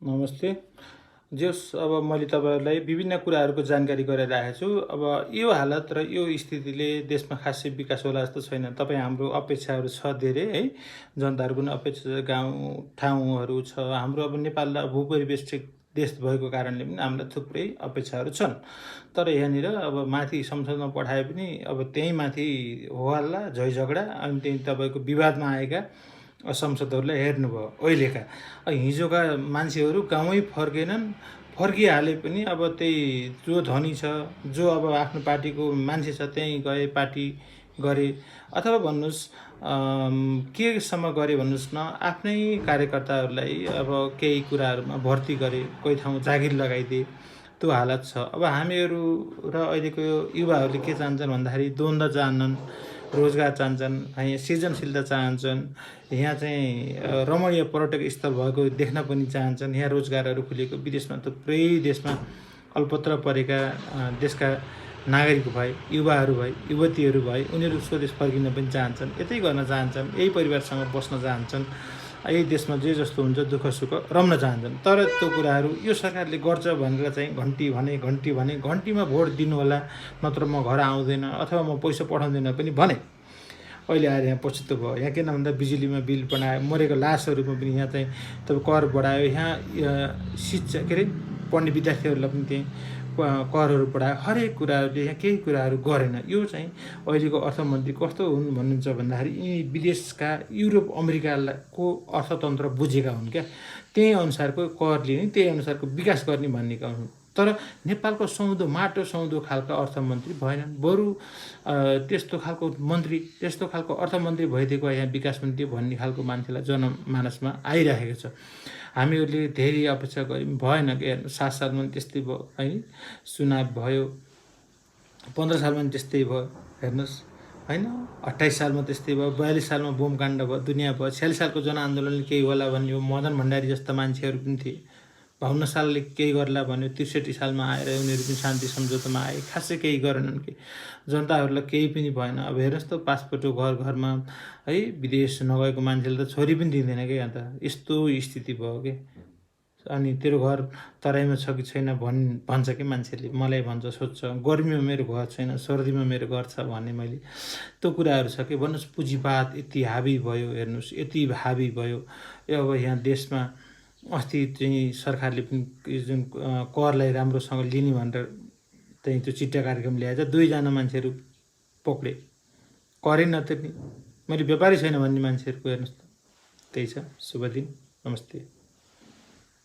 नमस्ते। जस अब मैले तपाईँहरूलाई विभिन्न कुराहरूको जानकारी गराइरहेको छु। अब यो हालत र यो स्थितिले देशमा खासै विकास होला जस्तो छैन। तपाईँ हाम्रो अपेक्षाहरू छ धेरै है। जनताहरूको पनि अपेक्षा छ, गाउँ ठाउँहरू छ। हाम्रो अब नेपाल अब भूपरिवेष्ठित देश भएको कारणले पनि हामीलाई थुप्रै अपेक्षाहरू छन्। तर यहाँनिर अब माथि संसदमा पठाए पनि अब त्यहीँ माथि होहल्ला, झैझगडा अनि त्यही तपाईँको विवादमा आएका संसदहरूलाई हेर्नुभयो अहिलेका। हिजोका मान्छेहरू गाउँै फर्केनन्, फर्किहाले पनि अब त्यही जो धनी छ, जो अब आफ्नो पार्टीको मान्छे छ त्यहीँ गए, पार्टी गरे, अथवा भन्नुहोस् केसम्म गरे भन्नुहोस् न, आफ्नै कार्यकर्ताहरूलाई अब केही कुराहरूमा भर्ती गरे, कोही ठाउँ जागिर लगाइदिए, त्यो हालत छ। अब हामीहरू र अहिलेको युवाहरूले के चाहन्छन् भन्दाखेरि द्वन्द्व चाहन्छन्, रोजगार चाहन्छन्, यहाँ सृजनशीलता चाहन्छन्, यहाँ चाहिँ रमणीय पर्यटक स्थल भएको देख्न पनि चाहन्छन्, यहाँ रोजगारहरू खुलेको। विदेशमा थुप्रै देशमा अल्पत्र परेका देशका नागरिक भए, युवाहरू भए, युवतीहरू भए, उनीहरू स्वदेश फर्किन पनि चाहन्छन्, यतै गर्न चाहन्छन्, यही परिवारसँग बस्न चाहन्छन्, यही देशमा जे जस्तो हुन्छ दुःख सुख रम्न चाहन्छन्। तर त्यो कुराहरू यो सरकारले गर्छ भनेर चाहिँ घन्टीमा भोट दिनु होला, नत्र म घर आउँदैन अथवा म पैसा पठाउँदैन पनि भने अहिले आएर यहाँ पछितो भयो। यहाँ किन भन्दा बिजुलीमा बिल बनायो, मरेको लासहरूमा पनि यहाँ चाहिँ तपाईँ कर बढायो, यहाँ शिक्षा के अरे पढ्ने विद्यार्थीहरूलाई पनि त्यही करहरू बढायो, हरेक कुराहरूले यहाँ केही कुराहरू गरेन। यो चाहिँ अहिलेको अर्थमन्त्री कस्तो हुन् भन्नुहुन्छ भन्दाखेरि यी विदेशका युरोप अमेरिकाको अर्थतन्त्र बुझेका हुन् क्या, त्यही अनुसारको कर लिने, त्यही अनुसारको विकास गर्ने भन्नेका हुन्। तर नेपालको सुहाउँदो माटो सुहाउँदो खालका अर्थमन्त्री भएनन्। बरु त्यस्तो खालको मन्त्री, त्यस्तो खालको अर्थमन्त्री भइदिएको यहाँ विकास मन्त्री भन्ने खालको मान्छेलाई जनमानसमा आइरहेको छ। हामीहरूले धेरै अपेक्षा गऱ्यौँ, भएन कि हेर्नु। 7 सालमा पनि त्यस्तै भयो है, चुनाव भयो, 15 सालमा पनि त्यस्तै भयो हेर्नुहोस् होइन, 28 सालमा त्यस्तै भयो, 42 सालमा बोमकाण्ड भयो, दुनियाँ भयो, 46 सालको जनआन्दोलनले केही होला भन्ने हो, मदन भण्डारी जस्ता मान्छेहरू पनि थिए, 52 सालले केही गर्ला भन्यो, 63 सालमा आएर उनीहरू पनि शान्ति सम्झौतामा आए, खासै केही गरेनन् कि जनताहरूलाई केही पनि भएन। अब हेर्नुहोस् त, पासपोर्टको घर है, विदेश नगएको मान्छेले त छोरी पनि दिँदैन क्या यहाँ त, यस्तो स्थिति भयो कि। अनि तेरो घर तराईमा छ कि छैन भन्छ कि मान्छेले, मलाई भन्छ, सोध्छ, गर्मीमा मेरो घर छैन, सर्दीमा मेरो घर छ भन्ने। मैले त्यो कुराहरू छ कि भन्नुहोस्, पुँजीवाद यति हाबी भयो, हेर्नुहोस् यति हाबी भयो। अब यहाँ देशमा अस्ति चाहिँ सरकारले पनि जुन करलाई राम्रोसँग लिने भनेर चाहिँ त्यो चिट्टा कार्यक्रम ल्याएछ, 2 जना मान्छेहरू पक्रे, करै नतिर्ने। मैले व्यापारी छैन भन्ने मान्छेहरूको हेर्नुहोस् त, त्यही छ। शुभ दिन, नमस्ते।